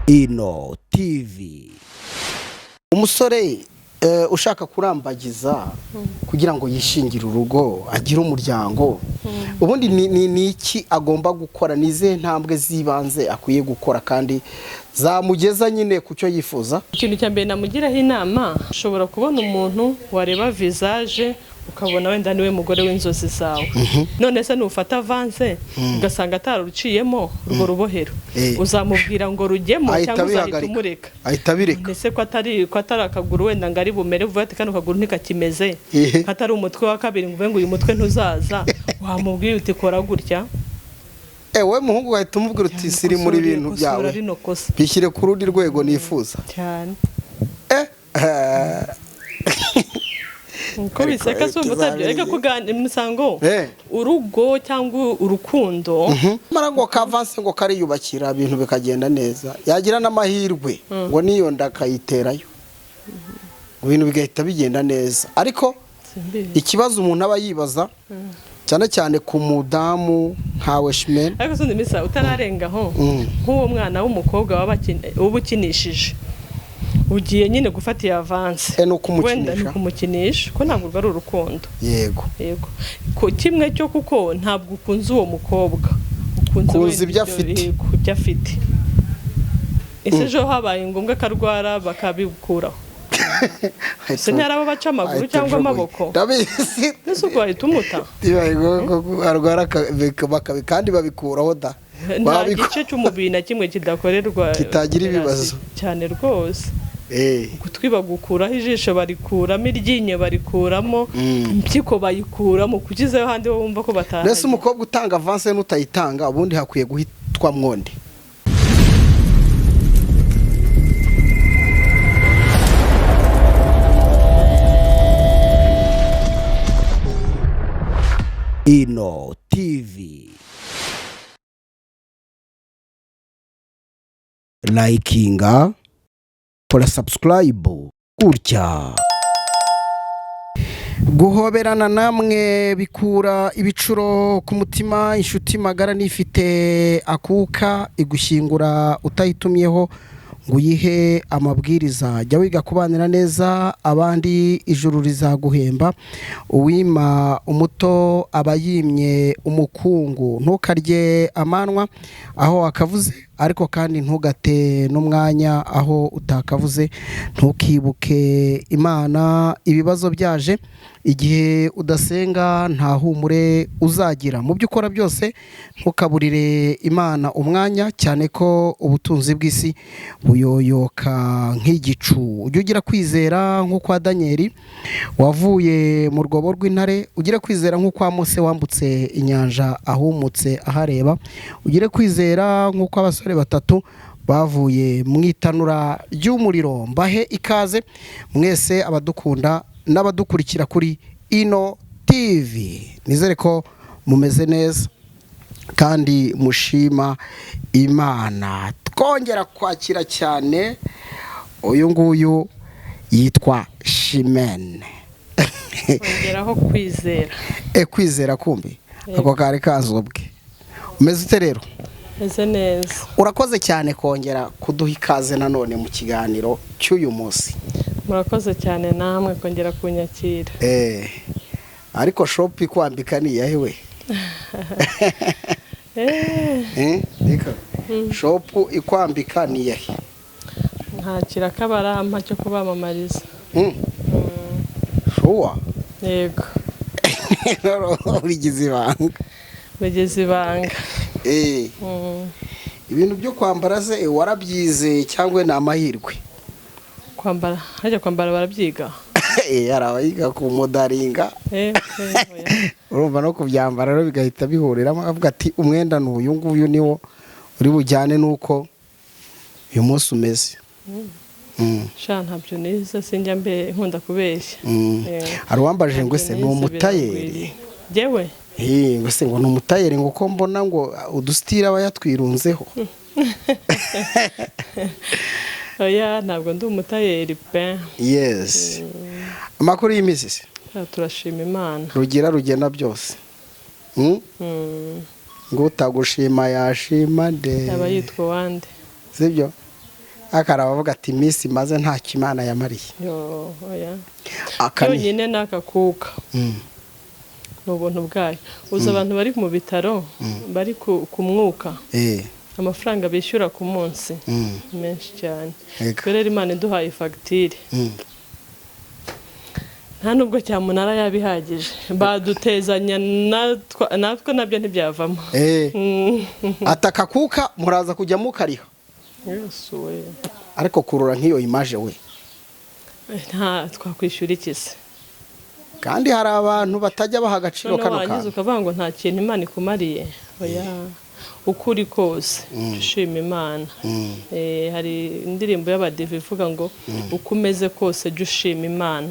Ino TV. Umusore ushaka kurambagiza kugira ngo yishingire urugo, agire umuryango, ubundi ni iki agomba gukora? Ni izihe ntambwe z'ibanze akwiye gukora kandi zamugeza nyine ku cyo yifuza? Ikintu cya mbere namugiraho inama, ushobora kubona umuntu wareba visage ukabona wenda niwe mugore w'inzozi zawe. None se nufata avance ugasanga ataruciyemo urwo rubohero, uzamubwira ngo rujyemo Ahita cyangwa uzahita abihagarika. umureka? Ahita abireka. Ese ko atari akaguru wenda ngo ari bumere vuba, ati kano kaguru ntikakimeze, ko atari umutwe wa kabiri ngo uvuge ngo uyu mutwe ntuzaza, wamubwiye uti kora gutya? Wowe muhungu wahita umubwira uti siri muri ibintu Kosora byawe, rino kosa. bishyire ku rundi rwego nifuza. Cyane. Uko Ariko biseka si umva utabyo reka kuganira imisango, urugo cyangwa urukundo. Mara ngo kavanse ngo kariyubakira, ibintu bikagenda neza, yagira n'amahirwe ngo niyo nda akayiterayo, ibintu bigahita bigenda neza, ariko Simbizi. ikibazo umuntu aba yibaza cyane cyane ku mudamu nkawe Chimene. Ariko sundi misa utararengaho, nk'uwo mwana w'umukobwa uba ukinishije, ugiye nyine gufata iyo avance, Ni ukumukinisha. wenda ni ukumukinisha, ko ntabwo urwo ari urukundo. Yego, ko kimwe cyo kuko ntabwo ukunze uwo mukobwa, ukunze Kunze wenda ibyo afite. Yego, ibyo afite. Ese ejo habaye ngombwa ko arwara bakabikuraho, ese ntihari abo baca amaguru Ahita cyangwa ajugunya. amaboko? Ndabizi. Ese ubwo wahita umuta? Bibaye ngombwa ko arwara kandi babikuraho da. Nta gice cy'umubiri na kimwe kidakorerwa Kitagira ibibazo. Cyane rwose. Ugutwi bagukuraho, ijisho barikuramo, iryinyo barikuramo, impyiko bayikuramo, kugizeyo handi wo wumva ko Mbese batahanye. umukobwa utanga avance n'utayitanga, ubundi hakwiye guhitwa mwondi? Ino TV. Likinga, kora subscribe gutya. Guhoberana namwe bikura ibicuro ku mutima. Inshuti magara nifite akuka igushyingura utayitumyeho ngo uyihe amabwiriza. Jya wiga kubanira neza abandi, ijuru rizaguhemba. Uwima umuto aba yimye umukungu. Ntukarye amanwa aho wakavuze, ariko kandi ntugate n'umwanya aho utakavuze. Ntukibuke Imana ibibazo byaje. Igihe udasenga nta humure uzagira. Mu byo ukora byose ntukaburire Imana umwanya, cyane ko ubutunzi bw'isi buyoyoka nk'igicu. Ujye ugira kwizera nk'ukwa Daniyeli wavuye mu rwobo rw'intare, ugire kwizera nk'ukwa Mose wambutse inyanja ahumutse ahareba, ugire kwizera nk'uko abasore batatu bavuye mu itanura ry'umuriro. Mbahe ikaze mwese abadukunda n'abadukurikira kuri Ino TV. Nizere ko mumeze neza kandi mushima Imana. Twongera kwakira cyane uyu nguyu yitwa Chimene. Kongeraho kwizera. Kwizera kumbi ako kari kazobwe. Umeze ute rero? Meze neza. Urakoze cyane kongera kuduha ikaze nanone mu kiganiro cy'uyu munsi. Murakoze cyane namwe kongera kunyakira. Ariko shop ikwambika ni iyahe we? Reka. Shop ikwambika ni iyahe? Nta kirakabarampa cyo kubamamariza. Sure? Yego. Ubigize ibanga. Bigize ibanga. Ibintu byo kwambara se warabyize cyangwa ni amahirwe? Kwambara, hajya kwambara barabyiga. Hari abayiga ku modaringa. Oya. Urumva no kubyambara rero bigahita bihuriramo, avuga ati umwenda ni uyu nguyu, niwo uri bujyane n'uko uyu munsi umeze. Sha, ntabyo nize, sinjya mbe nkunda kubeshya. Hari uwambajije ngo ese ni Ntabyo nize, umutayeri? biragwiriye. Jyewe? Ngo se ngo ni umutayeri, ngo ko mbona ngo udusitira aba yatwirunzeho. Oya, ntabwo ndi umutayeri pe. Yes. Amakuru y'iminsi se? Sha, turashima Imana. Rugira rugena byose. Ngo utagushima yashima nde? Yaba yitwa uwande. Sibyo? Akara bavuga ati iminsi maze nta kimana yamariye. Yo, oya. Aka ni Yonyine ni akakuka, ni ubuntu bwayo. Uzi abantu bari mu bitaro bari ku mwuka, amafaranga bishyura ku munsi ni menshi cyane. Twe rero Imana iduhaye fagitire, nta nubwo cyamunara yaba ihagije, badutezanya natwe nabyo ntibyavamo. Ataka kuka muraza kujya mukariha. Yesu we! Ariko kurura nk'iyo image we. Nta twakwishyura iki se? Kandi hari abantu batajya baha agaciro Noneho kano warangiza kantu. ukavuga ngo nta kintu Imana ikumariye. Oya, uko uri kose ushima Imana. Hari indirimbo y'Abadive ivuga ngo uko umeze kose jya ushima Imana.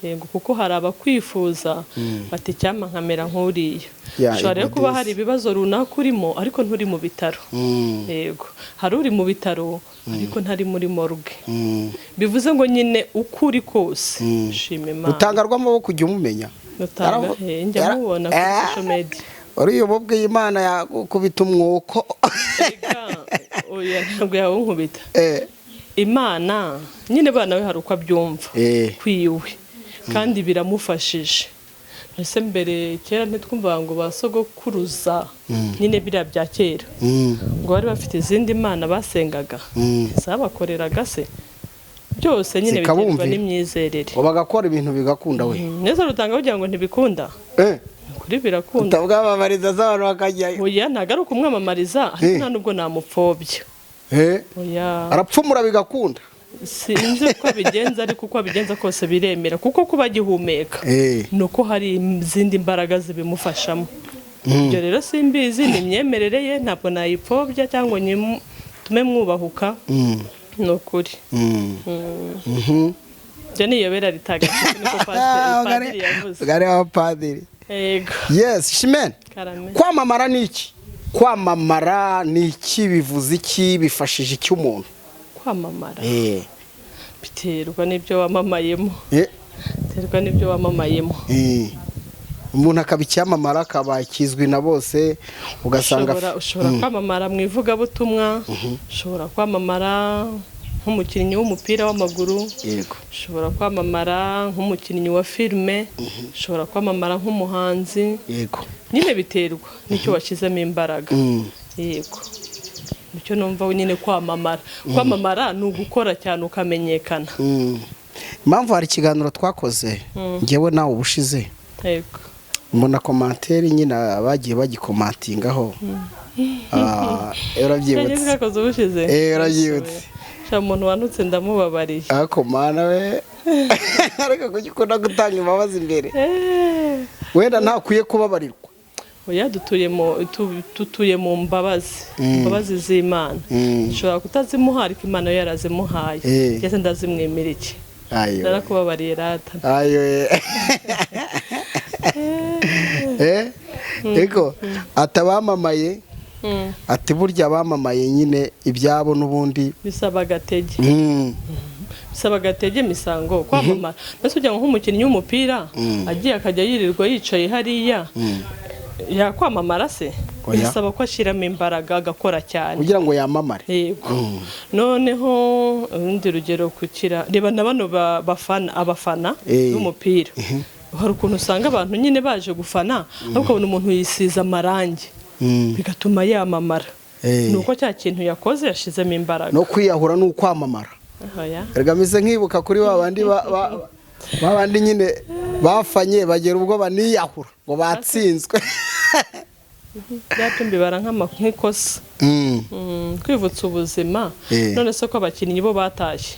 Yego, kuko hari abakwifuza bati icyampa nkamera nk'uriya. Ya, Ushobora rero yego kuba disi. hari ibibazo runaka urimo ariko nturi mu bitaro. Yego, hari uri mu bitaro ariko ntari muri morgue. Bivuze ngo nyine uko uri kose shima Imana. Rutanga rw'amaboko ujya umumenya? Rutanga, njya mubona kuri social media. Uriya ububwiye Imana yakubita umwuko. Ega, oya, ntabwo yawunkubita. Imana nyine bana we hari uko abyumva kwiwe kandi biramufashije. Ese mbere kera ntitwumva ngo ba sogokuruza nyine biriya bya kera ngo bari bafite izindi mana basengaga zabakoreraga se? Byose nyine biterwa Zikabumvira. n'imyizerere. Ngo bagakora ibintu bigakunda we. Neza, Rutanga kugira ngo ntibikunda. Kuri birakunda. Utabwamamariza z'abantu bakajyayo. Oya, ntabwo ari ukumwamamariza, ariko nta nubwo namupfobya. Oya. Arapfumura bigakunda. Sinzi uko abigenza, ariko uko abigenza kose biremera, kuko kuba agihumeka ni uko hari izindi mbaraga zibimufashamo. Ibyo rero simbizi, ni imyemerere ye, ntabwo nayipfobya cyangwa ngo tume mwubahuka. Ni ukuri. Ibyo ni iyobera ritagatifu, niko padiri yavuze. Gari abapadiri. Yego. Yes, Chimene. Karame. Kwamamara ni iki? Kwamamara ni iki? Bivuze iki? Bifashije iki umuntu? Kwamamara biterwa n'ibyo wamamayemo. Biterwa n'ibyo wamamayemo. Umuntu akaba icyamamara, akaba kizwi na bose, ugasanga Ushobora kwamamara mu ivugabutumwa, ushobora kwamamara nk'umukinnyi w'umupira w'amaguru, ushobora kwamamara nk'umukinnyi wa filime, ushobora kwamamara nk'umuhanzi. Nyine biterwa n'icyo washyizemo imbaraga. Yego, nicyo numva nyine kwamamara. Kwamamara ni ugukora cyane ukamenyekana. Impamvu hari ikiganiro twakoze ngewe nawe ubushize, mbona commentaire nyine bagiye bagikomantingaho. Urabyibutse? Twakoze ubushize. Urabyibutse. Sha, umuntu wanutse ndamubabariye. Ariko mana we, ariko kuki ukunda gutanga imbabazi imbere? Wenda ntakwiye kubabarirwa. Oya, dutuye mu mbabazi z'Imana. Nshobora kutazimuha, ariko Imana yo yarazimuhaye. Ndetse ndazimwemera iki? Ayo. Narakubabariye rata. Ayo. Ego, atabamamaye, ati burya abamamaye nyine ibyabo n'ubundi Bisaba agatege. Bisaba agatege, misango kwamamara. Mbese kugira ngo nk'umukinnyi w'umupira agiye akajya yirirwa yicaye hariya, yakwamamara se? Oya. Bisaba ko ashyiramo imbaraga, agakora cyane kugira ngo yamamare. Yego. Noneho urundi rugero, kukira reba na bano bafana, abafana b'umupira, hari ukuntu usanga abantu nyine baje gufana, ariko ukabona umuntu yisize amarangi, bigatuma yamamara. Ni uko cya kintu yakoze yashizemo imbaraga. No kwiyahura ni ukwamamara. Oya. Erega mise nkibuka kuri ba bandi ba bandi nyine bafanye bagera ubwo baniyahura ngo batsinzwe. Byacu mbibara nk'ikosa. Kwivutsa ubuzima. None se ko abakinnyi bo batashye,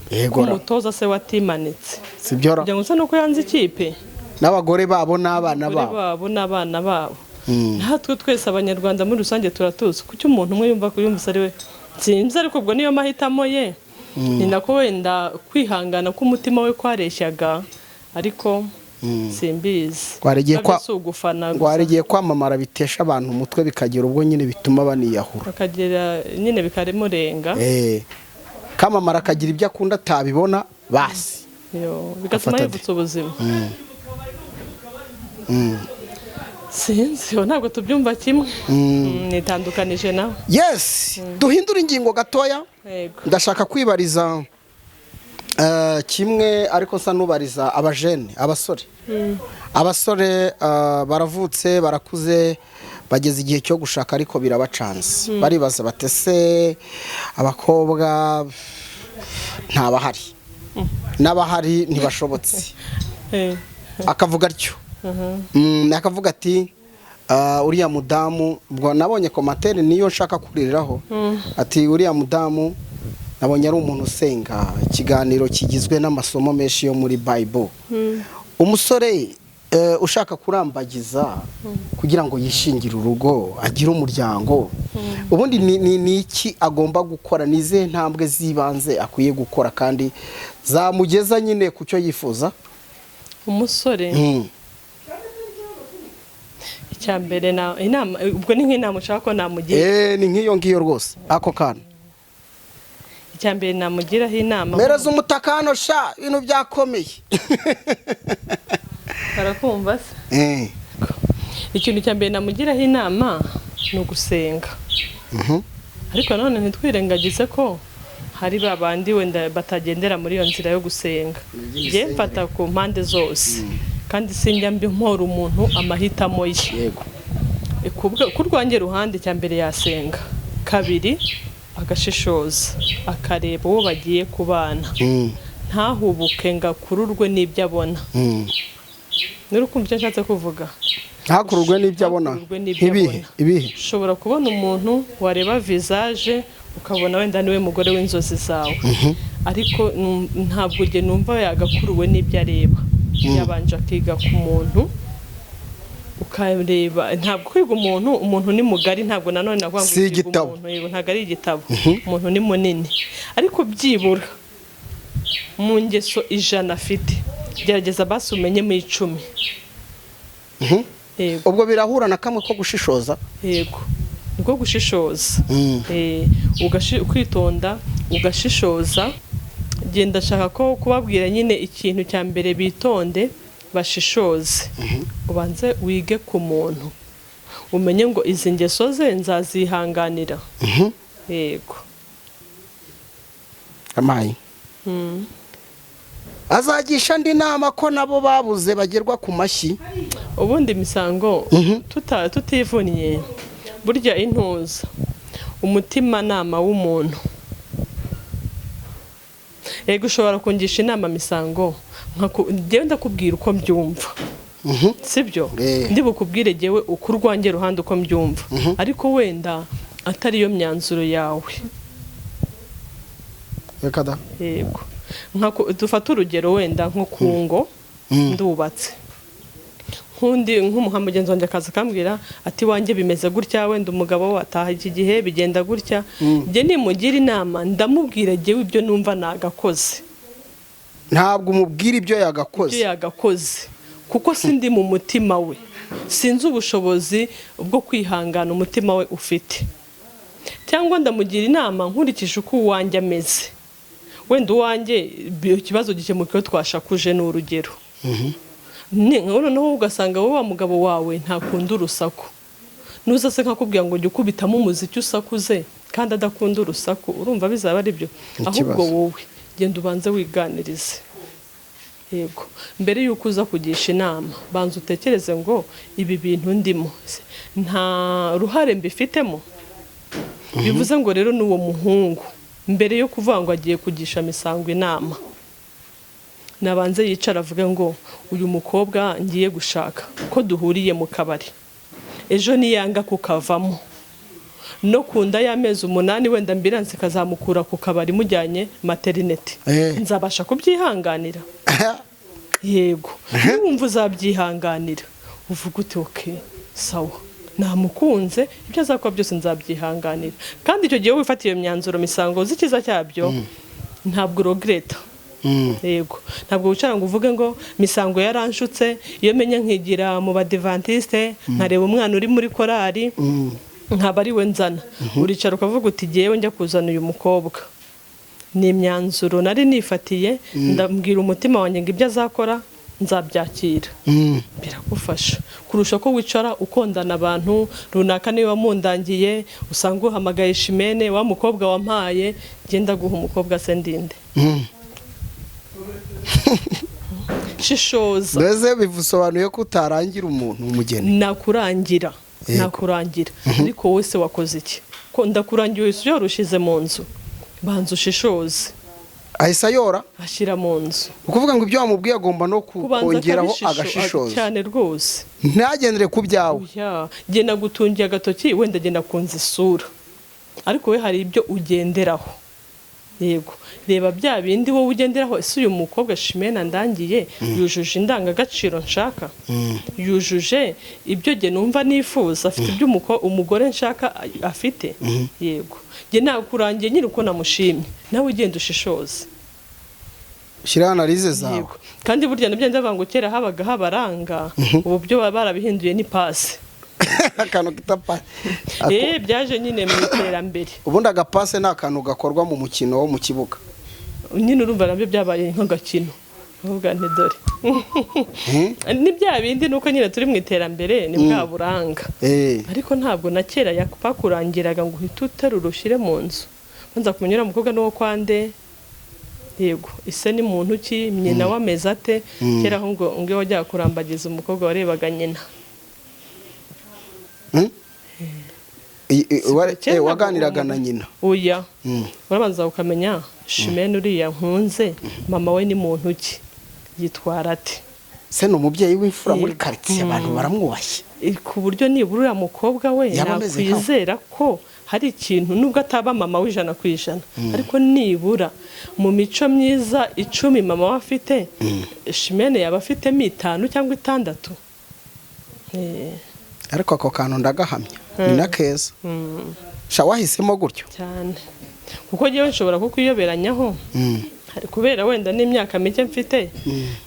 ko Yego ra. umutoza se watimanitse Sibyo ra? kugira ngo usa nuko yanze ikipe? N'abagore babo n'abana abagore babo. Babo n'abana babo. Natwe twese Abanyarwanda muri rusange turatuzi. Kuki umuntu umwe yumva ko yumvise ari we nsinzi? Ariko ubwo niyo mahitamo ye, ni nako wenda kwihangana k'umutima we kwareshyaga, ariko simbizi. Ngo hari igihe Nabyo si ugufana ngo gusa. hari igihe kwamamara bitesha abantu umutwe, bikagera ubwo nyine bituma baniyahura. Bakagera nyine bikaremurenga. Kamamara akagira ibyo akunda atabibona basi. Yo, bigatuma Afata yivutsa ubuzima. Sinzi, ubu ntabwo tubyumva kimwe. Nitandukanije nawe. Yes, duhindure ingingo gatoya. Yego. Ndashaka kwibariza kimwe, ariko nsa n'ubariza abajene, abasore. Abasore baravutse, barakuze, bageze igihe cyo gushaka, ariko birabacanze. Baribaza batese abakobwa ntabahari, n'abahari ntibashobotse. Akavuga atyo. Akavuga ati: "Ah, uriya mudamu." Ubwo nabonye commentaire, niyo nshaka kuririraho. Ati: "Uriya mudamu nabonye ari umuntu usenga." Ikiganiro kigizwe n'amasomo menshi yo muri Bible. Umusore ushaka kurambagiza kugira ngo yishingire urugo, agire umuryango, ubundi ni iki agomba gukora? Ni izihe ntambwe z'ibanze akwiye gukora kandi zamugeza nyine ku cyo yifuza? Umusore, icya mbere na inama, ubwo ni nk'inama ushaka ko namugira? Ni nk'iyo ngiyo rwose, ako kantu. Icya mbere namugiraho inama, Mereza umutaka hano sha, ibintu byakomeye. Barakumva se? Eh. Ikintu cya mbere namugiraho inama ni ugusenga. Ariko nanone ntitwirengagize ko hari ba bandi wenda batagendera muri iyo nzira yo gusenga. Njye mfata ku mpande zose, kandi sinjya mbi mpora umuntu amahitamo ye. Ku rwanjye ruhande, cya mbere yasenga, kabiri agashishoza, akareba uwo bagiye kubana, ntahubuke ngo akururwe n'ibyo abona. Niba ukumva icyo nshatse kuvuga. Ntakururwe n'ibyo abona. Ntakururwe n'ibyo Ibihe? abona. Ibihe? Ushobora kubona umuntu, wareba visage ukabona wenda niwe mugore w'inzozi zawe, ariko ntabwo njye numva yagakuruwe n'ibyo areba. Yabanje akiga ku muntu, ukareba. Ntabwo kwiga umuntu, umuntu ni mugari, ntabwo nanone navuga ngo Si kwiga igitabo. umuntu, yego, ntabwo ari igitabo, umuntu ni munini. Ariko byibura mu ngeso 100 afite, gerageza basi umenye mu 10. Yego. Ubwo birahura na kamwe ko gushishoza. Yego, niko gushishoza. Ukitonda, ugashishoza. Genda ashaka ko kubabwira nyine, ikintu cya mbere bitonde, bashishoze, ubanze wige ku muntu, umenye ngo izi ngeso ze nzazihanganira. Yego. Amayi azagisha andi nama ko nabo babuze bagerwa ku mashyi. Ubundi imisango tutivunnye, burya intuza umutimanama w'umuntu. Yego, ushobora kungisha inama, misango, njyewe ndakubwira uko mbyumva, sibyo? Eh. Ndi bukubwire jyewe uko urwanjye ruhande uko mbyumva, ariko wenda atari yo myanzuro yawe. Reka da. Yego. Dufate urugero wenda nko ku ngo ndubatse, nk'undi nk'umuha mugenzi wanjye akaza akambwira ati: "Wanjye bimeze gutya, wenda umugabo ataha iki gihe, bigenda gutya." Njye nimugira inama, ndamubwira jyewe ibyo numva nagakoze. Ntabwo umubwira ibyo yagakoze. Ibyo yagakoze, kuko sindi mu mutima we, sinzi ubushobozi bwo kwihangana umutima we ufite. Cyangwa ndamugira inama nkurikije uko uwanjye ameze. Wenda uwanjye ikibazo gikemuka iyo twashakuje, ni urugero. Noneho ugasanga wowe wa mugabo wawe ntakunda urusaku, nuza se nkakubwira ngo jya ukubitamo umuziki usakuze kandi adakunda urusaku, urumva bizaba ari byo? Ahubwo wowe genda ubanze wiganirize. Yego, mbere y'uko uza kugisha inama, banza utekereze ngo ibi bintu ndimo nta ruhare mbifitemo. Bivuze ngo rero n'uwo muhungu, mbere yo kuvuga ngo agiye kugisha misango inama, nabanze yicara avuge ngo: "Uyu mukobwa ngiye gushaka, ko duhuriye mu kabari, ejo niyanga kukavamo no ku nda y'amezi 8, wenda ambulance ikazamukura ku kabari mujyanye maternité, nzabasha kubyihanganira?" Yego, niwumva uzabyihanganira, uvuga uti: "Okay, sawa, namukunze, ibyo azakora byose nzabyihanganira." Kandi icyo gihe wifatiye iyo myanzuro, misango, uzi icyiza cyabyo, ntabwo uregretta. Yego, ntabwo wicara ngo uvuge ngo misango yaranshutse, iyo menya nkigira mu badivantiste, nkareba umwana uri muri korari nkaba ari we nzana. Uricara ukavuga uti: "Jyewe njya kuzana uyu mukobwa, ni imyanzuro nari nifatiye, ndabwira umutima wanjye ngo ibyo azakora." Nzabyakira. Biragufasha kurusha ko wicara ukondana abantu runaka. Niba mundangiye, usanga uhamagaye Chimene, wa mukobwa wampaye, genda guha umukobwa se ndinde. Shishoza. Mbese bisobanuye ko utarangira umuntu umugeni? Nakurangira. Nakurangira, ariko wowe se wakoze iki? Ko ndakurangiye wese yorushize mu nzu, banza ushishoze. Ahise ayora. Ashyira mu nzu. Ni ukuvuga ngo ibyo wamubwiye agomba no Kubanza kongeraho agashishoza. Cyane rwose. Ntagendere ku byawe. Oya, genda gutungiye agatoki, wenda genda kunza isura, ariko we hari ibyo ugenderaho. Yego, reba bya bindi wowe ugenderaho. Ese uyu mukobwa Chimene ndangiye yujuje indangagaciro nshaka? Yujuje ibyo jye numva nifuza? Afite ibyo umugore nshaka afite? Yego, jye nakurangiye nyine uko namushimye, nawe ugenda ushishoze. Shyiraho analyse zawe. Yego. Kandi burya nabyo ndavuga ngo kera habaga habaranga, ubu byo baba barabihinduye, ni passe. Akantu kita passe. Byaje nyine mu iterambere. Ubundi agapasse ni akantu gakorwa mu mukino wo mu kibuga. Nyine urumva nabyo byabaye nk'agakino, uvuga nti dore ni bya bindi, nuko nyine turi mu iterambere, ni bwa buranga. Ariko ntabwo na kera bakurangiraga ngo uhite uterura ushyire mu nzu. Banza kumenya uriya mukobwa n'uwo kwande, yego, ise ni muntu ki, nyina wameze ate. Kera aho ngo iyo wajyaga kurambagiza umukobwa warebaga nyina. Kera ntabwo Waganiraga na nyina? Oya, urabanza ukamenya Chimene uriya nkunze, mama we ni muntu ki, yitwara ate. Se ni umubyeyi w'imfura muri Yego. karitsiye, abantu baramwubashye? Ku buryo nibura uriya mukobwa we Yaba ameze nkawe. nakwizera ko hari ikintu, nubwo ataba mama w'100%, ariko nibura mu mico myiza 10 mama we afite, Chimene yaba afitemo itanu cyangwa itandatu. Ariko ako kantu ndagahamya, ni na keza sha wahisemo gutyo. Cyane, kuko njyewe nshobora kukuyoberanyaho. Hari kubera wenda n'imyaka mike mfite,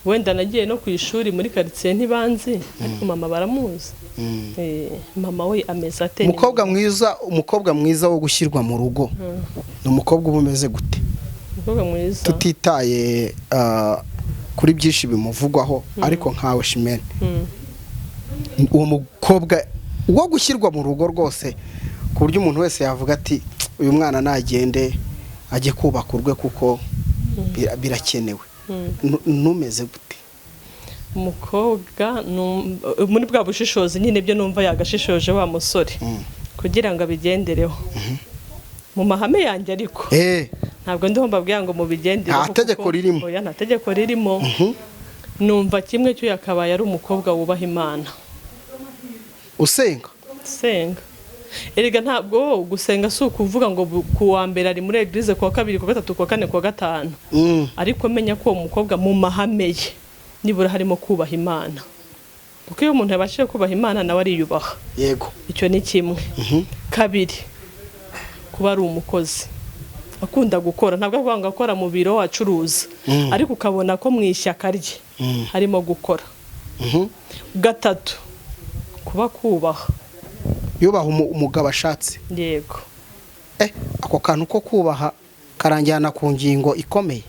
wenda nagiye no ku ishuri muri karitsiye ntibanzi, ariko mama baramuzi. Mama we ameze ate? Umukobwa mwiza wo gushyirwa mu rugo ni umukobwa uba umeze gute? Umukobwa mwiza? Tutitaye kuri byinshi bimuvugwaho, ariko nkawe Chimene, uwo mukobwa wo gushyirwa mu rugo rwose, ku buryo umuntu wese yavuga ati uyu mwana nagende ajye kubaka urwe kuko birakenewe, numeze gute? Umukobwa muri bwa bushishozi nyine, ibyo numva yagashishoje wa musore kugira ngo abigendereho mu mahame yanjye, ariko ntabwo ndiho mbabwira ngo mubigendereho. Nta tegeko ririmo. Oya, nta tegeko ririmo. Numva kimwe cyo yakabaye ari umukobwa wubaha Imana. Usenga. Senga. Erega ntabwo gusenga si ukuvuga ngo ku wa mbere ari muri église, ku wa kabiri, ku wa gatatu, ku wa kane, ku wa gatanu. Ariko menya ko uwo mukobwa mu mahame ye nibura harimo kubaha Imana, kuko iyo umuntu yabashije kubaha Imana nawe ariyubaha. Icyo ni kimwe. Kabiri, kuba ari umukozi akunda gukora. Ntabwo avuga ngo akora mu biro acuruza, ariko ukabona ko mu ishyaka rye harimo gukora. Gatatu, kuba kubaha. Yubaha umugabo ashatse. Yego. Ako kantu ko kubaha karanjyana ku ngingo ikomeye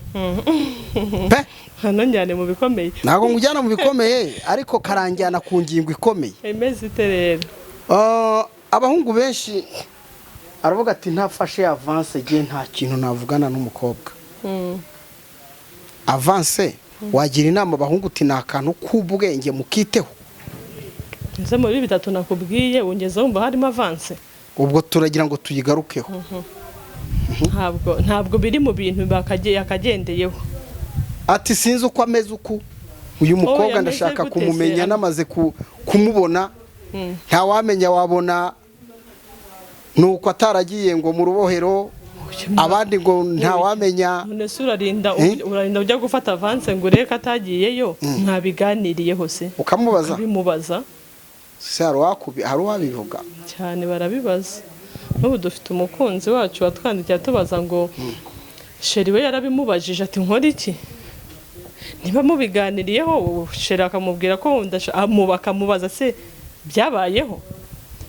pe. Hano njyane mu bikomeye. Ntabwo ngujyana mu bikomeye, ariko karanjyana ku ngingo ikomeye. Imeze ite rero? Abahungu benshi aravuga ati ntafashe avance gihe nta kintu navugana n'umukobwa. Avance, wagira inama abahungu uti ni akantu k'ubwenge mukiteho? Ese muri bitatu nakubwiye wongeza wumva harimo avance? Ubwo turagira ngo tuyigarukeho. Ntabwo biri mu bintu yakagendeyeho. Ati sinzi uko ameze, uku uyu mukobwa ameze ndashaka gute se? kumumenya namaze kumubona, ntawamenya, wabona nuko ataragiye ngo mu rubohero, abandi ngo ntawamenya. None se urarinda Eh? urarinda ujya gufata avance ngo urebe ko atagiyeyo? Mwabiganiriyeho se? Ukamubaza. Ukabimubaza. Se hari hari uwabivuga? Cyane, barabibaza. N'ubu dufite umukunzi wacu watwandikiye atubaza ngo chéri we yarabimubajije ati nkora iki? Niba mubiganiriyeho, chéri akamubwira ko akamubaza se byabayeho,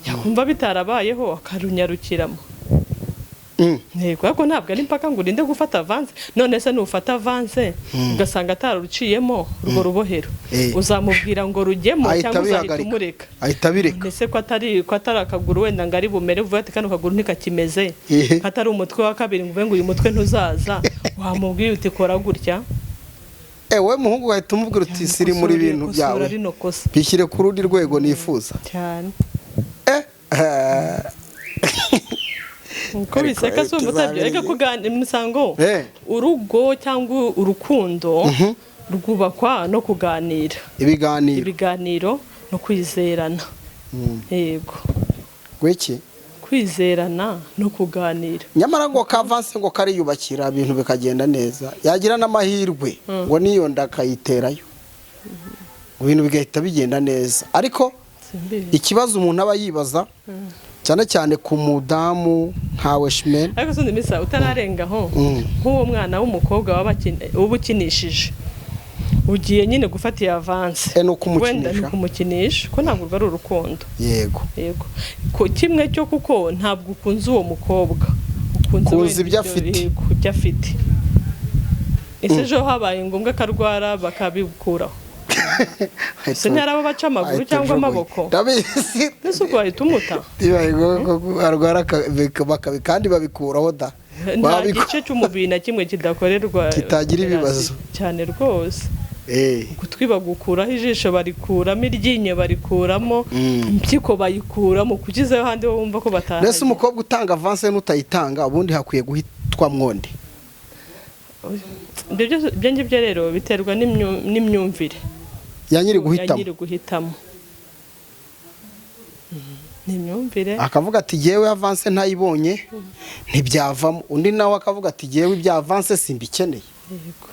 yakumva bitarabayeho akarunyarukiramo. Yego, ariko ntabwo ari impaka ngo urinde gufata avance. None se nufata avance ugasanga ataruciyemo urwo rubohero, uzamubwira ngo rujyemo Ahita cyangwa uzahita abihagarika. umureka? Ahita abireka. Ese ko atari akaguru wenda ngo ari bumere vuba, ati kano kaguru ntikakimeze, ko atari umutwe wa kabiri ngo uvuge ngo uyu mutwe ntuzaza, wamubwiye uti kora gutya? Wowe muhungu wahita umubwira uti siri muri ibintu Kosora byawe, rino kosa. bishyire ku rundi rwego nifuza. Cyane. Uko Ariko biseka si umva utabyo reka kuganira imisango. Urugo cyangwa urukundo rwubakwa no kuganira. Ibiganiro. Ibiganiro no kwizerana, yego. Gwiki? Kwizerana no kuganira. Nyamara ngo kavanse ngo kariyubakira, ibintu bikagenda neza, yagira n'amahirwe ngo niyo nda akayiterayo, ibintu bigahita bigenda neza, ariko Simbizi. ikibazo umuntu aba yibaza cyane cyane ku mudamu nkawe Shimene. Ariko sundi misa utararengaho, nk'uwo mwana w'umukobwa uba ukinishije, ugiye nyine gufata iyo avance, Ni ukumukinisha. wenda ni ukumukinisha, ko ntabwo urwo ari urukundo. Yego, ko kimwe cyo, kuko ntabwo ukunze uwo mukobwa, ukunze Ukunze wenda ibyo afite. Yego, ibyo afite. Ese ejo habaye ngombwa akarwara bakabikuraho, ese ntihari abo baca amaguru Ahita cyangwa ajugunya. amaboko? Ndabizi. Ese ubwo wahita umuta? Bibaye ngombwa ko arwara kandi babikuraho da. Nta gice cy'umubiri na kimwe kidakorerwa Kitagira ibibazo. Cyane rwose. Ugutwi bagukuraho, ijisho barikuramo, iryinyo barikuramo, impyiko bayikuramo, kugizeyo handi bo bumva ko Mbese batahanye. umukobwa utanga avance n'utayitanga, ubundi hakwiye guhitwa mwonde? Ibyo ngibyo rero biterwa n'imyumvire Ya nyiri ya guhitamo. nyiri guhitamo. Ni imyumvire. Akavuga ati yewe avance ntayibonye ntibyavamo, undi nawe akavuga ati yewe ibya avance simbikeneye. Yego,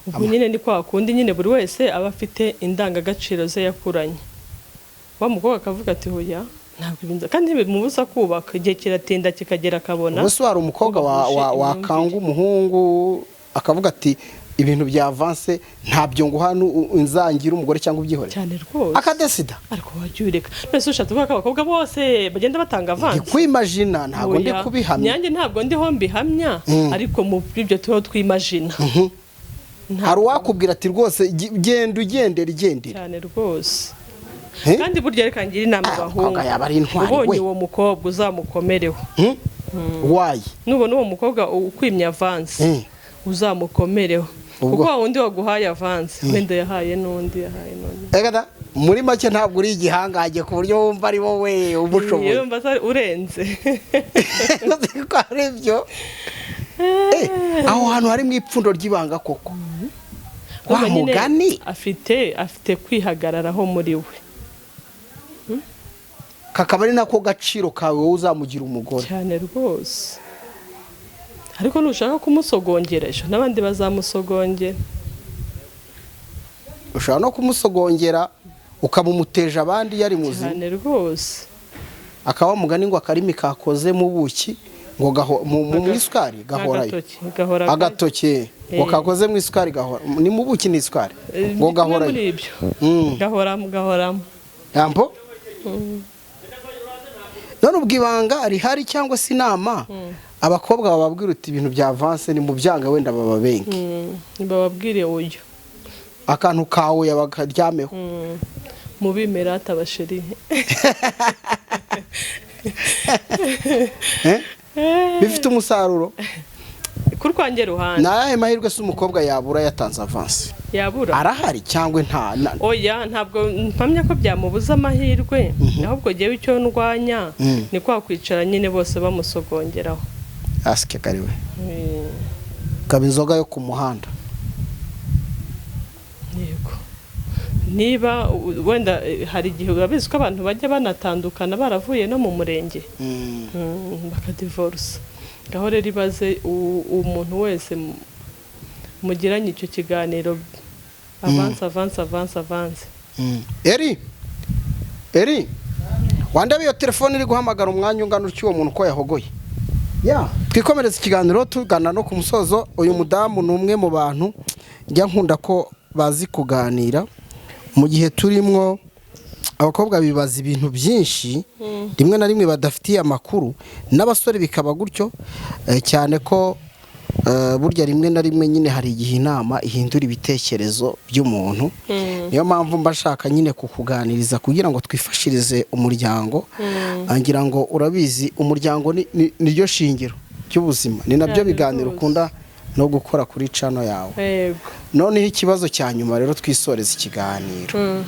ubwo nyine ni kwa kundi nyine buri wese aba afite indangagaciro ze yakuranye. Wa mukobwa akavuga ati hoya, ntabwo ibintu, kandi ntibimubuza kubaka, igihe kiratinda kikagera akabona Ubwo se hari umukobwa bahuje imyumvire. wakanga umuhungu akavuga ati ibintu bya avance ntabyo nguha, nzangira umugore cyangwa ubyihorere? Cyane rwose. Akadesida. Ariko wajya ureka mbese, ushatse kuvuga ko abakobwa bose bagenda batanga Ndi avance? kwimajina, ntabwo ndi Oya, kubihamya. Nyange ntabwo ndiho mbihamya, ariko mu byo tuba twimajina. Hari uwakubwira ati rwose genda ugendera igendere. Cyane rwose. Eh? Kandi burya reka ngire inama Ah, abahungu. umukobwa yaba ari intwari Ubonye we. uwo mukobwa uzamukomereho. Hmm? Why? Nubona uwo mukobwa ukwimye avance, uzamukomereho, kuko wa wundi waguhaye avance wenda yahaye n'undi, yahaye n'undi. Ega da, muri make ntabwo uri igihangange ku buryo wumva ari wowe ubushoboye. Yumva se urenze. Ko ari byo. Aho hantu hari mu ipfundo ry'ibanga koko wa Urumva nyine mugani. afite kwihagararaho muri we. Kakaba ari nako gaciro kawe wowe uzamugira umugore. Cyane rwose, ariko nushaka kumusogongera ejo n'abandi bazamusogongera. Ushobora no kumusogongera ukaba umuteje abandi yari muzima. Cyane rwose. Akaba mugani ngo akarimi kakoze mu buki ngo mu isukari gahorayo. Agatoki gahora. Agatoki ngo kakoze mu isukari gahora, ni mu buki n'isukari ngo Kimwe gahorayo. muri ibyo. Gahoramo, gahoramo. Yambo none ubwo ibanga rihari cyangwa se inama abakobwa bababwira uti ibintu bya avance ni mu byanga, wenda baba bengi. Bababwire uyu. Akantu kawe bakaryameho. Mubimera atabasheri. Eh? Bifite umusaruro. Ku rwanjye ruhande. Ni ayahe mahirwe se umukobwa yabura yatanze avance? Yabura? Arahari cyangwa nta Oya, ntabwo mpamya ko byamubuza amahirwe, ahubwo jyewe icyo ndwanya ni kwa kwicara nyine bose bamusogongeraho. Asike kariwe kaba inzoga yo ku muhanda. Yego, niba wenda hari igihe urabizi ko abantu bajya banatandukana baravuye no mu murenge, bakadivorusa. Ngaho rero ibaze umuntu wese mugiranye icyo kiganiro, avance, avance, avance, avance. Eri, eri wandebe iyo telefone iri guhamagara umwanya ungana utyo, uwo muntu ko yahogoye. Ya, twikomereza ikiganiro tugana no ku musozo. Uyu mudamu ni umwe mu bantu njya nkunda ko bazi kuganira mu gihe turimwo. Abakobwa bibaza ibintu byinshi rimwe na rimwe badafitiye amakuru, n'abasore bikaba gutyo, cyane ko burya rimwe na rimwe nyine hari igihe inama ihindura ibitekerezo by'umuntu. Niyo mpamvu mba nshaka nyine kukuganiriza kugira ngo twifashirize umuryango. Ngira ngo urabizi, umuryango niryo shingiro ry'ubuzima, ni nabyo Cyane biganiro rwose. ukunda no gukora kuri channel yawe. Yego. Noneho ikibazo cya nyuma rero twisoreza ikiganiro: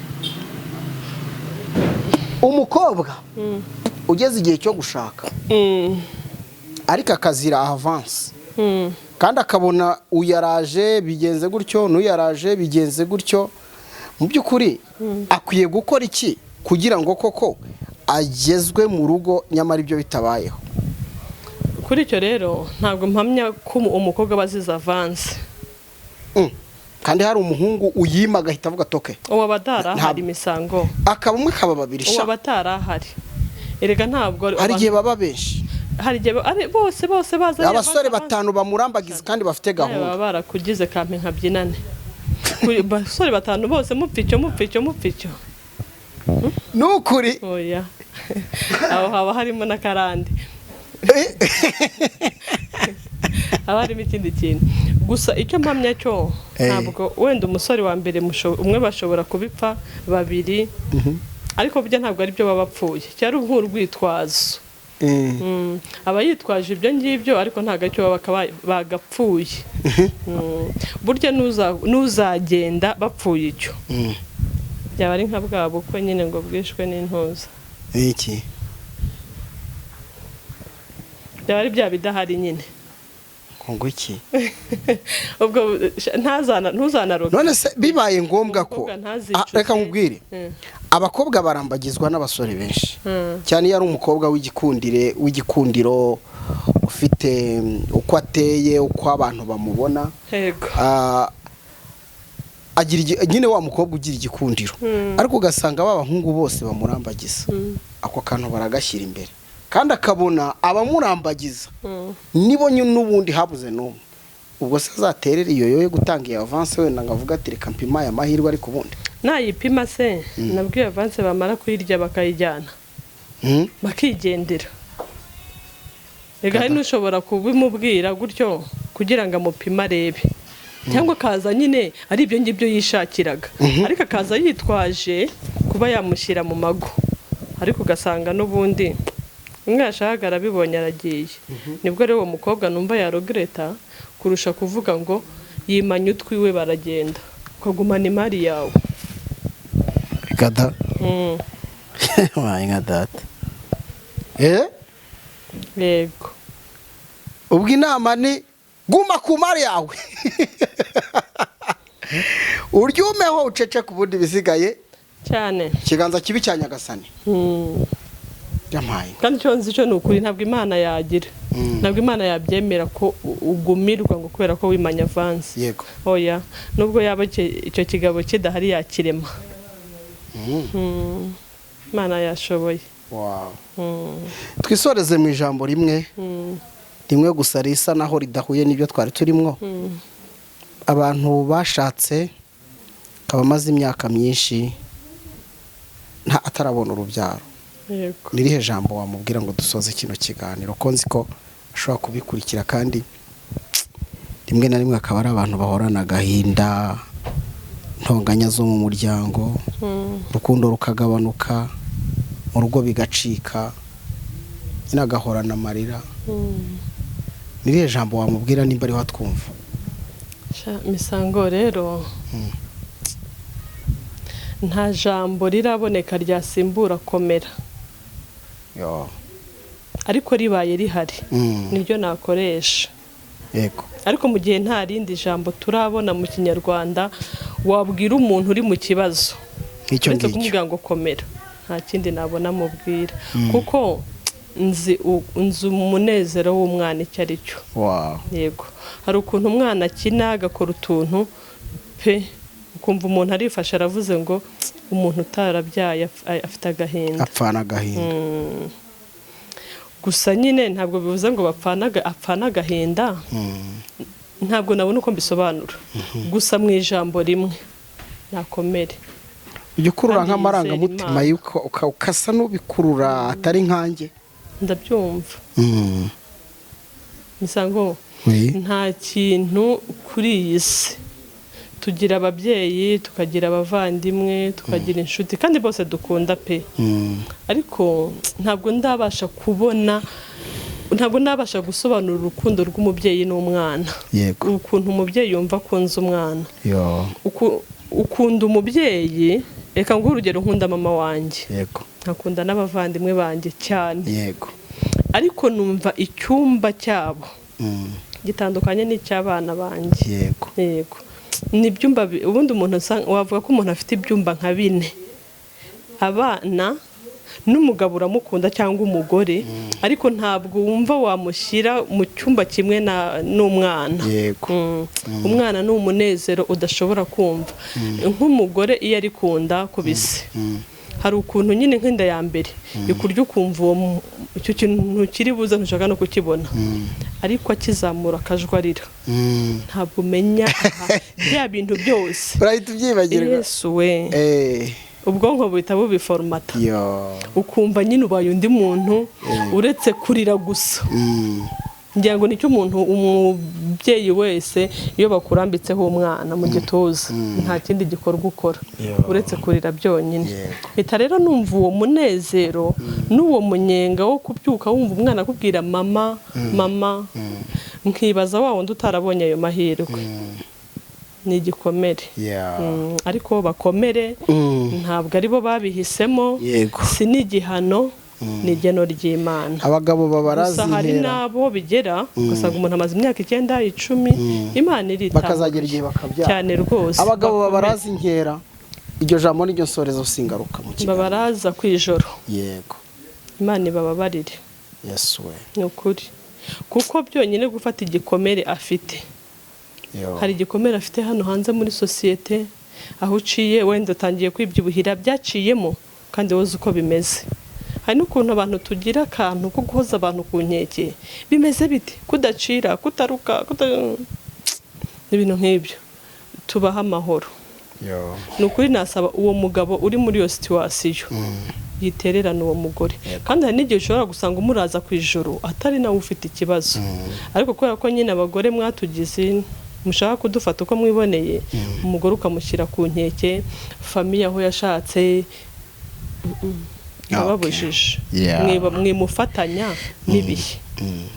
umukobwa ugeze igihe cyo gushaka ariko akazira avance, kandi akabona uyaraje bigenze gutyo n'uyaraje bigenze gutyo, mu by'ukuri akwiye gukora iki kugira ngo koko agezwe mu rugo nyamara ibyo bitabayeho? Kuri icyo rero, ntabwo mpamya ko umukobwa aba azize avance. Kandi hari umuhungu uyima agahita avuga toke. Uwo aba atarahari, imisango. Akaba umwe, akaba babiri. Uwo Sha. aba atarahari erega, ntabwo Hari igihe baba benshi. Hari igihe bose bose baza ari Abasore avance, avance. batanu bamurambagiza kandi bafite Nawe gahunda. baba barakugize kampe nkabyinane. Kuri basore batanu bose mupfa icyo, mupfa icyo, mupfa icyo. Ni ukuri. Oya, aho haba harimo n'akarande, haba harimo ikindi kintu. Gusa icyo mpamya cyo, ntabwo wenda umusore wa mbere umwe bashobora kubipfa babiri, ariko burya ntabwo ari byo baba bapfuye, cyari nk'urwitwazo. Aba yitwaje ibyo ngibyo, ariko ntabwo aricyo baba bagapfuye. Burya n'uzagenda bapfuye icyo, byaba ari nka bwa bukwe nyine ngo bwishwe n'intuza. Iki? Byaba ari bya bidahari nyine. Ngo iki? Ubwo ntuzanaroge. None se bibaye ngombwa ko Umukobwa ntazicuze. Ah, reka nkubwire. Abakobwa barambagizwa n'abasore benshi, cyane iyo ari umukobwa w'igikundire, w'igikundiro, ufite uko ateye, uko abantu bamubona. Ah, agira nyine wa mukobwa ugira igikundiro, ariko ugasanga ba bahungu bose bamurambagiza ako kantu baragashyira imbere, kandi akabona abamurambagiza nibo nyine n'ubundi habuze n'umwe. Ubwo se azaterera iyo yo gutanga iyo avance, wenda ngo avuga ati: "Reka mpima aya mahirwe"? Ariko ubundi Nayipima se, nabwo iyo avance bamara kuyirya bakayijyana, bakigendera. Reka, hari n'ushobora kubimubwira gutyo kugira ngo amupime arebe, cyangwa akaza nyine ari ibyo ngibyo yishakiraga, ariko akaza yitwaje kuba yamushyira mu mago, ariko ugasanga n'ubundi umwe yashakaga arabibonye, aragiye. Nibwo rero uwo mukobwa numva yaregretta kurusha kuvuga ngo yimanye utwiwe, baragenda ukagumana imari yawe. Reka da. Wabaye nka data, eh. Yego. Ubwo inama ni guma ku mari yawe, uryumeho uceceke, ubundi bisigaye Cyane. ikiganza kibi cya Nyagasani. Yampaye. Kandi icyo nzi cyo ni ukuri, ntabwo Imana yagira, ntabwo Imana yabyemera ko ugumirwa ngo kubera ko wimanye avance. Oya, nubwo yaba icyo kigabo kidahari, yakirema. Imana yashoboye. Wow. Twisoreze mu ijambo rimwe rimwe gusa risa naho ridahuye n'ibyo twari turimo. Abantu bashatse, akaba amaze imyaka myinshi nta atarabona urubyaro, ni irihe jambo wamubwira ngo dusoze kino kiganiro, ko nzi ko ashobora kubikurikira, kandi rimwe na rimwe akaba ari abantu bahorana agahinda, intonganya zo mu muryango, urukundo rukagabanuka mu rugo, bigacika nyine, agahorana amarira? Ni irihe jambo wamubwira nimba ariho atwumva? Sha, misango rero, nta jambo riraboneka ryasimbura komera. Yo. Ariko ribaye rihari, niryo nakoresha. Ariko mu gihe nta rindi jambo turabona mu Kinyarwanda wabwira umuntu uri mu kibazo Nk'icyo uretse ngicyo. kumubwira ngo komera, nta kindi nabona mubwira, kuko nzi umunezero w'umwana icyo ari cyo. Yego, hari ukuntu umwana akina agakora utuntu pe, ukumva umuntu arifashe aravuze ngo umuntu utarabyaye afite agahinda. Apfana agahinda. Gusa nyine ntabwo bivuze ngo apfana agahinda. Ntabwo nabona uko mbisobanura, gusa mu ijambo rimwe, nakomere. Ujya ukurura Kandi yizera nk'amarangamutima Imana. y'uko ukasa n'ubikurura atari nkanjye. Ndabyumva. Misango, Oui. nta kintu kuri iyi si, tugira ababyeyi, tukagira abavandimwe, tukagira inshuti, kandi bose dukunda pe. Ariko ntabwo ndabasha kubona, ntabwo ndabasha gusobanura urukundo rw'umubyeyi n'umwana, ukuntu umubyeyi yumva akunze umwana. Yo. Ukunda umubyeyi, reka nguhe urugero, nkunda mama wanjye, nkakunda n'abavandimwe banjye cyane, ariko numva icyumba cyabo gitandukanye n'icy'abana banjye. Yego, ni ibyumba ubundi umuntu wavuga ko umuntu afite ibyumba nka bine. Abana n'umugabo uramukunda cyangwa umugore, ariko ntabwo wumva wamushyira mu cyumba kimwe n'umwana. Umwana ni umunezero udashobora kumva. Nk'umugore iyo ari ku nda ku bise, hari ukuntu nyine nk'inda ya mbere ikurya, ukumva uwo icyo kintu kiri buze ntushaka no kukibona, ariko akizamura akajwi arira, ntabwo umenya aha, bya bintu byose. Urahita ubyibagirwa. Yesu we! Ubwonko buhita bubiforomata, Yo. ukumva nyine ubaye undi muntu uretse kurira gusa. Ngira ngo nicyo umuntu, umubyeyi wese, iyo bakurambitseho umwana mu gituza, nta kindi gikorwa ukora Yo. uretse kurira byonyine. Mpita rero numva uwo munezero n'uwo munyenga wo kubyuka wumva umwana akubwira mama, mama, nkibaza wa wundi utarabonye ayo mahirwe, ni igikomere. Ariko bakomere, ntabwo aribo babihisemo. Si n'igihano, ni igeno ry'Imana. Abagabo babarazi Gusa hari intera. n'abo bigera ugasanga umuntu amaze imyaka 9, 10, Imana irita Bakazagera igihe bakabyara. cyane rwose. Abagabo Bakomere. babaraza inkera, iryo jambo niryo nsorezo, singaruka mu kiganiro. Babaraza ku ijoro, Imana ibababarire. Yesu we! Ni ukuri, kuko byonyine gufata igikomere afite, Yo. hari igikomere afite hano hanze muri sosiyete, aho uciye wenda utangiye kwibyibuhira byaciyemo, kandi wowe uzi uko bimeze. Hari n'ukuntu abantu tugira akantu ko guhoza abantu ku nkeke: bimeze bite, kudacira, kutaruka, n'ibintu nk'ibyo. Tubaha amahoro. Yo. Ni ukuri, nasaba uwo mugabo uri muri iyo situation yitererana uwo mugore. Kandi hari n'igihe ushobora gusanga umuraza ku ijoro atari nawe ufite ikibazo, ariko kubera ko nyine abagore mwatugize mushaka kudufata uko mwiboneye, umugore ukamushyira ku nkeke, famille aho yashatse ababujije. Mwimufatanya n'ibihe.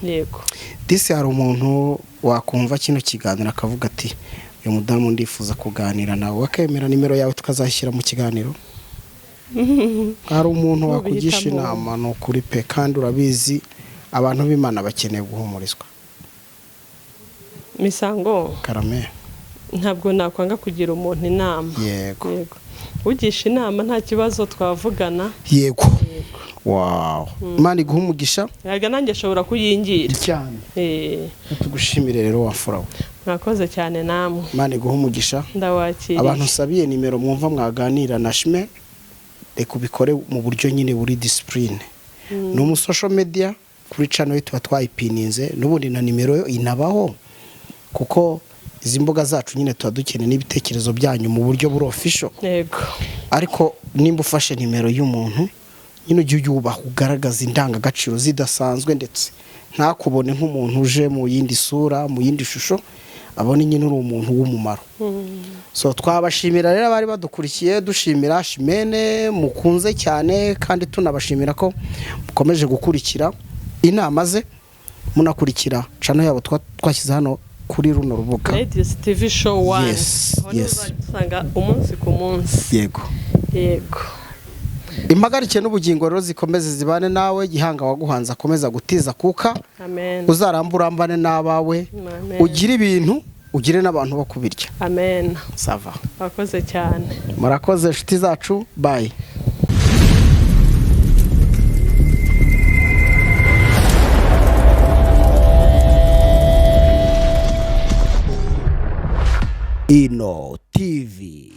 Yego. Disi, hari umuntu wakumva kino kiganiro akavuga ati: "Uyu mudamu ndifuza kuganira nawe," akemera nimero yawe tukazashyira mu kiganiro? Hari umuntu wakugisha Nubihitamo. inama? Ni ukuri pe, kandi urabizi abantu b'Imana bakeneye guhumurizwa. Misango, Karame. ntabwo nakwanga kugira umuntu inama. Yego, ugisha inama nta kibazo, twavugana. Yego, wow, Imana iguha umugisha. Yego, nanjye ashobora kuyingira. Cyane. Tugushimire rero, wafura we. Mwakoze cyane namwe. Imana iguha umugisha. Ndawakiriye. Abantu nsabiye nimero mwumva mwaganira na Shime, reka ubikore mu buryo nyine buri discipline. Ni umu social media, kuri channel ye tuba twayipininze n'ubundi na nimero yo inabaho, kuko izi mbuga zacu nyine tuba dukeneye n'ibitekerezo byanyu mu buryo buri official. Ariko nimba ufashe nimero y'umuntu nyine, ujye uyubaha, ugaragaza indangagaciro zidasanzwe, ndetse ntakubone nk'umuntu uje mu yindi sura, mu yindi shusho, abone nyine uri umuntu w'umumaro. So twabashimira rero abari badukurikiye, dushimira Shimene mukunze cyane, kandi tunabashimira ko mukomeje gukurikira inama ze, munakurikira channel yabo twashyize hano kuri runo rubuga. Ladies TV Show One. Aho niho uzajya usanga umunsi ku munsi. Yego. Impagarike n'ubugingo rero zikomeze zibane nawe, Gihanga waguhanze akomeza gutiza kuka. Amen. Uzaramba, urambane n'abawe. Amen. Ugire ibintu, ugire n'abantu bo kubirya. Amen. Ça va. Wakoze cyane. Murakoze inshuti zacu, bye. Ino TV,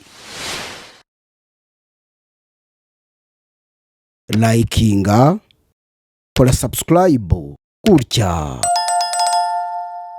likinga, kora subscribe gutya.